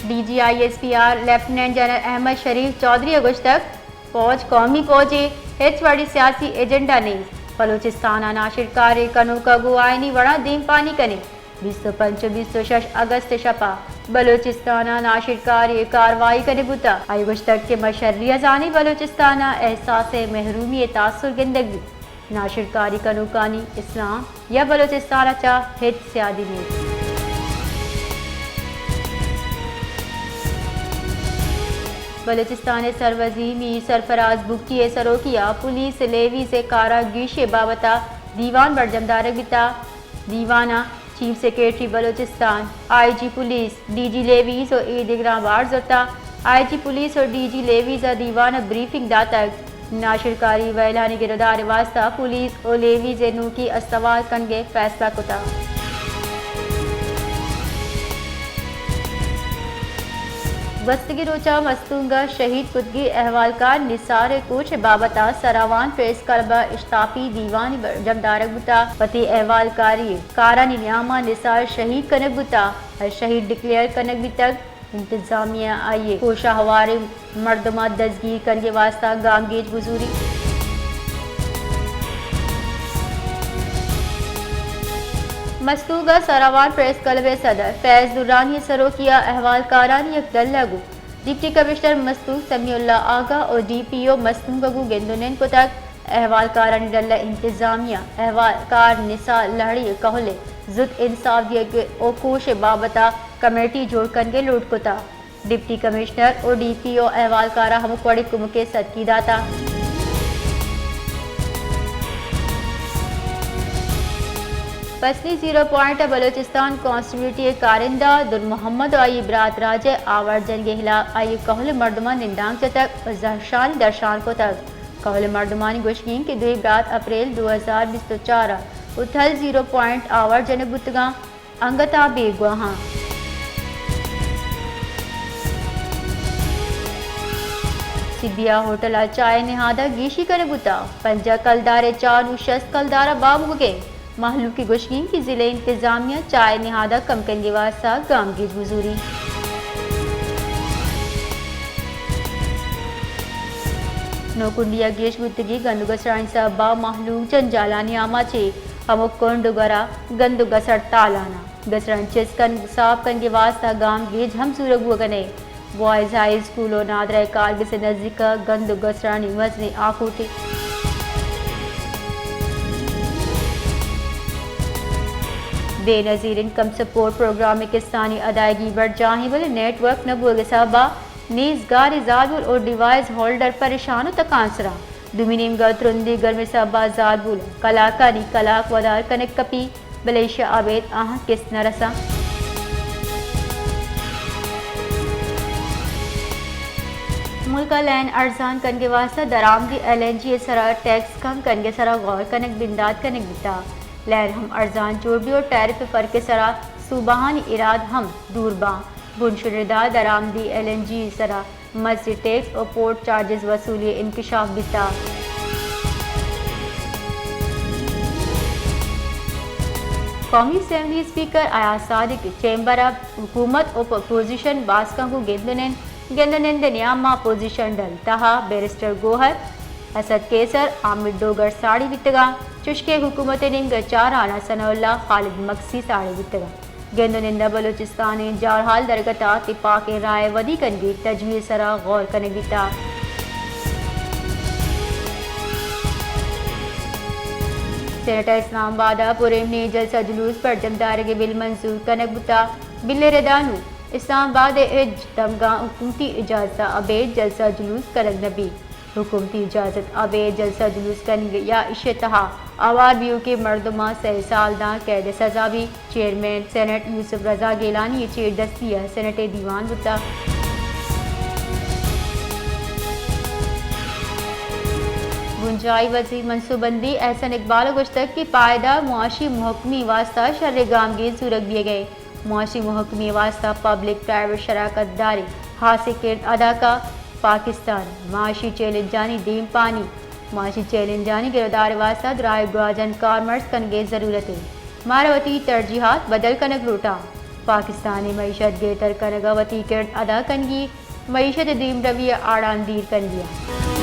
D G I S P R lieutenant general Ahmad Sharif Chaudhry ء گوشتگ، فوج قومی فوجے، ہچ وڑیں سیاسی ایجنڈا نیست، بلوچستان ء ناشرکاری کنوک ء گوں آئینی وڑاں دیمپانی کنیں۔ بیست ء پنچ ء بیست ء شش اگست ء شپ ء بلوچستان ء ناشرکاری ء کاروائی کنگ بوتگ۔ آئی ء گوشتگ کہ ما شری ء زانیں بلوچستان ء احساس ء محرومی ء تاثر گندگ بیت۔ ناشرکاری کنوکانی اسلام یا بلوچستان ء چہ ہچ سیادی نیست۔ بلوچستان ء سروزی میر سرفراز بگٹی ء سروکی ء پولیس لیویز ء کار ء گیشی ء بابت ء دیوان برجم دارگ بیتگ۔ دیوان ء chief secretary Balochistan, I G police, D G levies و اے دگراں بار زرتگ۔ آئی جی پولیس و ڈی جی لیویز ء دیوان ء بریفنگ داتگ۔ ناشرکاری ویلانی گرودار ء واستہ پولیس و لیویز ء نوکی استوار کنگ ء فیصلہ کتگ۔ گوستگیں روچ ء مستونگ ء شہید کتگیں احوالکار نثار ء کوچ ء بابت ء سراوان پریس کلب ء اشتاپی دیوانے برجم دارگ بوتگ۔ وتی احوالکاری کارانی نیام ء نثار شہید کنگ بوتگ ء شہید ڈکلیئر کنگ بیتگ۔ انتظامیہ آئی ء کوش ء ہواریں مردماں دزگیر کنگ ء واستہ گامگیج بزوری۔ مستونگ ء سراوان پریس کلب ء صدر فیض درانی ء سروکی ء احوالکارانی یک ڈل ء گوں ڈپٹی کمشنر مستونگ سمیع اللہ آگاہ و ڈی پی او مستونگ ء گوں گند و نند کتگ۔ احوالکارانی ڈل ء انتظامیہ احوالکار نثار لہڑی ء کہول ء زوت انصاف دیگ ء کوش ء بابت ء کمیٹی جوڑ کنگ ء لوٹ کتگ۔ ڈپٹی کمشنر و ڈی پی او احوالکار ء ہمک وڑیں کمک ء سدکی داتگ۔ پسنی زیرو پوائنٹ ء بلوچستان کانسٹیٹیوٹی ء کارندہ در محمد و آئی برات راج ء آوار جنگ ء ہلاپ آئی کہول مردماں نندانک جتگ و زہرشانی درشان کتگ۔ کہول مردمانی گوشگ انت کہ دوئیں برات اپریل دو ہزار بیست و چار ء و تھل زیرو پوائنٹ آوار جنگ بوتگاں۔ انگت ء بیگواہاں۔ سبیا ہوٹل ء چاہ ء نہاد ء گیشی کنگ بوتگ۔ پنجاہ کلدار ء چاہ نوں شست کلدار ء بہا بوگ ء انت۔ مہلوک ء گوشگ انت کہ ضلع انتظامیہ چاہ ء نہاد ء کم کنگ ء واستہ گامگیج بزوری۔ نوکنڈی ء گیش بوتگیں گند و گسرانی سبب ء مہلوک جنجالانی آماچ ء ہمک کنڈ و گرا گند و گسر تالان ء۔ گسرانی چست کنگ، ساپ کنگ ء واستہ گامگیج ہم زورگ بوگ ء نئیت۔ بوائز ہائی اسکول و نادرہ کارگس ء نزیک ء گند و گسرانی مزنیں آکوٹے۔ بے نظیر انکم سپورٹ پروگرام ء کسانی ادائیگی برجاہیں، بلے نیٹ ورک نہ بوگ ء سبب ء نیزگاریں زالبول و ڈیوائس ہولڈر پریشان و تکانسراں۔ دومی نیمگ ء ترندیں گرم ء سبب ء زالبول کلاکانی کلاک ودار کنگ کپی، بلے ایشی ء ابید آہاں کست نہ رساں۔ ملک ء لین ارزان کنگ ء واستہ درآمدی ایل این جی ء سرا ٹیکس کم کنگ ء سرا غور کنگ بندات کنگ بیتگ۔ لین ہم ارزان جوڑ بی و ٹیرف ء فرق ء سرا صوبہانی ایراد ہم دور باں۔ بنشون ء درآمدی ایل این جی ء سرا مزید ٹیکس و پورٹ چارجز وصولی ء انکشاف بیتگ۔ قومی اسمبلی اسپیکر ایاز صادق ء چیمبر ء حکومت و اپوزیشن باسکاں گوں گند و نند، گند و نند ء نیام ء اپوزیشن ڈل تہا بیرسٹر گوہر، اسد قیصر، عامر ڈوگر ساڑی بیتگاں، چشکہ حکومت ء نیمگ ء چاران ء ثناء اللہ خالد مگسی ساڑی بیتگاں۔ گند و نند ء بلوچستان ء جارحال درگت ء تپاکیں راہ ء ودی کنگی تجویز ء سرا غور کنگ بیتگ۔ سینیٹ ء اسلام آباد ء پریمنی جلسہ جلوس برجم دارگ ء بل منظور کنگ بوتگ۔ بل ء ردا نوں اسلام آباد ء ہچ دمگاں حکومتی اجازت ء ابید جلسہ جلوس کنگ نہ بیت۔ حکومتی اجازت ء ابید جلسہ جلوس کنگ یا ایشی ء تہا ہوار بیوکیں مردماں سئے سال داں قید ء سزا بیت۔ چیئرمین سینیٹ یوسف رضا گیلانی ء چیر دستی ء سینیٹ ء دیوان بوتگ۔ بنجاہی وزیر منصوبہ بندی احسن اقبال ء گوشتگ کہ پائیدار معاشی محکمی واستہ شریں گامگیج زورگ بیگ ء۔ معاشی محکمی واستہ پبلک پرائیویٹ شراکت داری ہاسیں کرد ادا کا۔ پاکستان معاشی چیلنجانی دیمپانی، معاشی چیلنجانی گرودار واستہ دراہ گواجن کارمرز کنگے ضرورت ہے۔ مارا وتی ترجیحات بدل کنگ لوٹا۔ پاکستان ءِ معیشت گہتر کنگ ءَ وتی کرد ادا کنگی، معیشت ءِ دیمروی ءِ آڑاں دیر کنگی انت۔